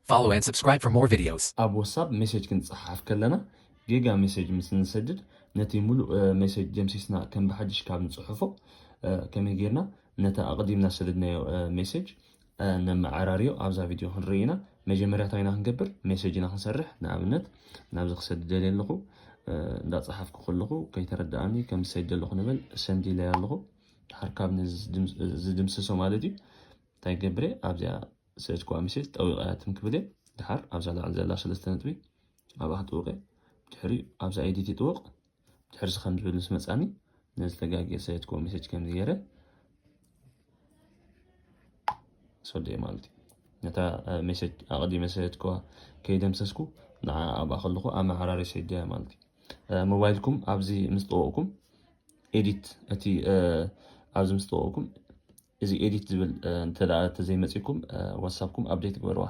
Follow and subscribe for more videos. ኣብ ዋትሳፕ ሜሴጅ ክንፀሓፍ ከለና ጌጋ ሜሴጅ ምስ ንሰድድ ነቲ ሙሉእ ሜሴጅ ደምሲስና ከም ብሓድሽ ካብ ንፅሕፎ ከመይ ጌርና ነቲ ኣቕዲምና ዝሰደድናዮ ሜሴጅ ነመዓራርዮ ኣብዛ ቪድዮ ክንርኢ ኢና። መጀመርያ እንታይ ኢና ክንገብር? ሜሴጅ ኢና ክንሰርሕ። ንኣብነት ናብዚ ክሰድድ ደልየ ኣለኹ እንዳፀሓፍኩ ከለኹ ከይተረድኣኒ ከም ዝሰይድ ዘለኹ ንበል ሰንድ ኢለያ ኣለኹ። ድሓር ካብ ዝድምስሶ ማለት እዩ። እንታይ ገብረ ኣብዚኣ ሰደድክዋ ሜሴጅ ጠዊቐያ ትም ክብል እየ። ድሓር ኣብዛ ላዕሊ ዘላ ሰለስተ ነጥቢ ኣብኣ ክጥውቕ እየ። ድሕሪ ኣብዛ ኤዲት ይጥውቕ። ድሕሪ ከም ዝብል ምስ መፃኒ ነዚ ተጋግየ ሰደድክዎ ሜሴጅ ከም ዝገይረ ሰዶ ማለት እዩ። ነታ ሜሴጅ ኣቐዲመ ሰደድክዋ ከይደምሰስኩ ንዓ ኣብኣ ከለኹ ኣመዓራሪ ሰይደያ ማለት እዩ። ሞባይልኩም ኣብዚ ምስ ጠወቕኩም ኤዲት እቲ ኣብዚ ምስ ጠወቕኩም እዚ ኤዲት ዝብል እንተ ተዘይመፂኩም ዋትሳፕኩም ኣፕዴት ግበርዋ።